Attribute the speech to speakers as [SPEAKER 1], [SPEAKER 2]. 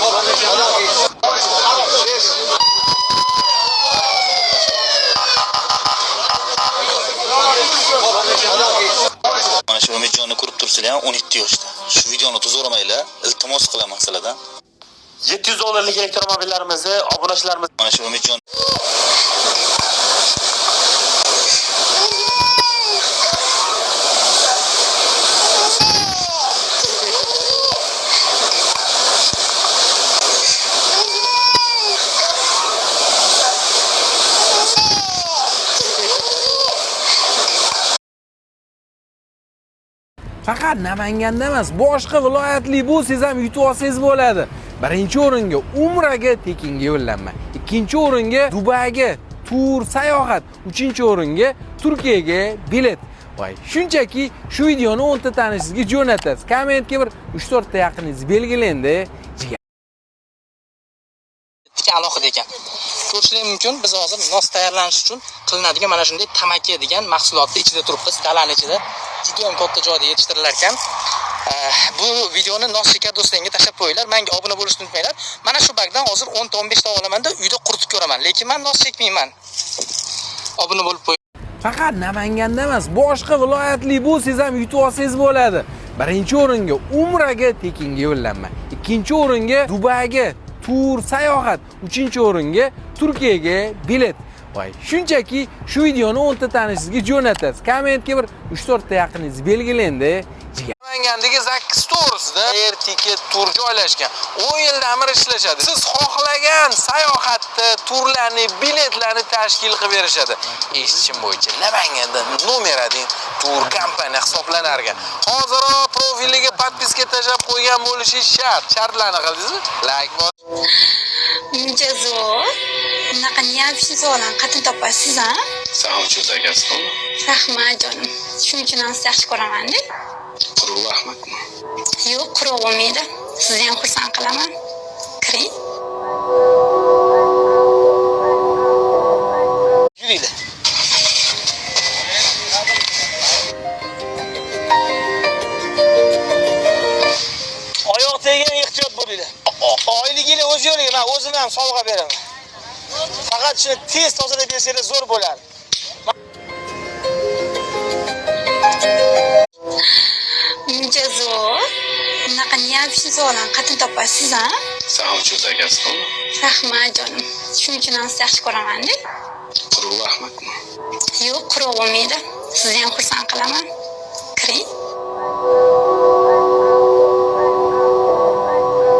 [SPEAKER 1] Mana shu Umidjonni ko'rib turibsizlar, ham 17 yoshda. Shu videoni tuzormanglar, iltimos qilaman sizlardan.
[SPEAKER 2] 700 dollarlik elektromobillarimizni obunachilarimiz
[SPEAKER 1] Mana shu Umidjon
[SPEAKER 3] Faqat Namanganda emas, boshqa viloyatli bo'lsangiz ham yutib olsangiz bo'ladi. Birinchi o'ringa Umraga tekinga yo'llanma, ikkinchi o'ringa Dubayga tur sayohat, uchinchi o'ringa Turkiyaga bilet. Voy, shunchaki shu videoni 10 ta tanishingizga jo'natasiz. Kommentga bir 3-4 ta yaqiningizni belgilang-da. Jigar.
[SPEAKER 4] Alohida ekan. Ko'rishlar mumkin, biz hozir nos tayyorlanish uchun qilinadigan mana shunday tamaki degan mahsulotni ichida turibmiz, dalani ichida. Juda ham katta joyda yetishtirilar ekan. Bu videoni nos shekar do'stlaringga tashlab qo'yinglar. Menga obuna bo'lishni unutmanglar. Mana shu bagdan hozir 10 ta 15 ta olamanda uyda quritib ko'raman. Lekin men nos chekmayman. Obuna bo'lib qo'y.
[SPEAKER 3] Faqat Namanganda emas, boshqa viloyatli bo'lsangiz ham yutib olsangiz bo'ladi. Birinchi o'ringa Umraga tekinga yo'llanma, ikkinchi o'ringa Dubayga tur sayohat, uchinchi o'ringa Turkiyaga bilet. Voy, shunchaki shu videoni 10 ta tanishingizga jo'natasiz. Kommentga bir 3-4 ta yaqiningizni belgilang-da. Jigar. Namangandagi Zakki Stores'da Air Ticket tur joylashgan. 10 yildan beri ishlashadi. Siz xohlagan sayohatni, turlarni, biletlarni tashkil qilib berishadi. Eshitishim bo'yicha Namanganda nomer 1 tur kompaniya hisoblanar ekan. Hoziroq profiliga podpiska tashlab qo'ygan bo'lishi shart. Shartlarni qildingizmi? Like bos.
[SPEAKER 5] Muncha zo'r. Bunaqa необычный savollarni qatn topasiz, a?
[SPEAKER 6] Sen ham cho'zagasan.
[SPEAKER 5] Rahmat jonim. Shuning uchun ham sizni yaxshi ko'raman-da.
[SPEAKER 6] Quruq rahmatmi?
[SPEAKER 5] Yo'q, quruq bo'lmaydi. Sizni ham xursand qilaman. Kiring.
[SPEAKER 4] Yuringlar.
[SPEAKER 7] Oyoq tegan ehtiyot bo'linglar. Oyliginglar o'z yo'liga, men o'zim ham sovg'a beraman. Faqat shuni tez tozalab bersanglar zo'r bo'ladi.
[SPEAKER 5] Muncha zo'r. Bunaqa необычный savollarni qatn topasiz, a?
[SPEAKER 6] Sen ham cho'zagasan.
[SPEAKER 5] Rahmat jonim. Shuning uchun ham sizni yaxshi ko'raman-da.
[SPEAKER 6] Quruq rahmatmi?
[SPEAKER 5] Yo'q, quruq bo'lmaydi. Sizni ham xursand qilaman. Kiring.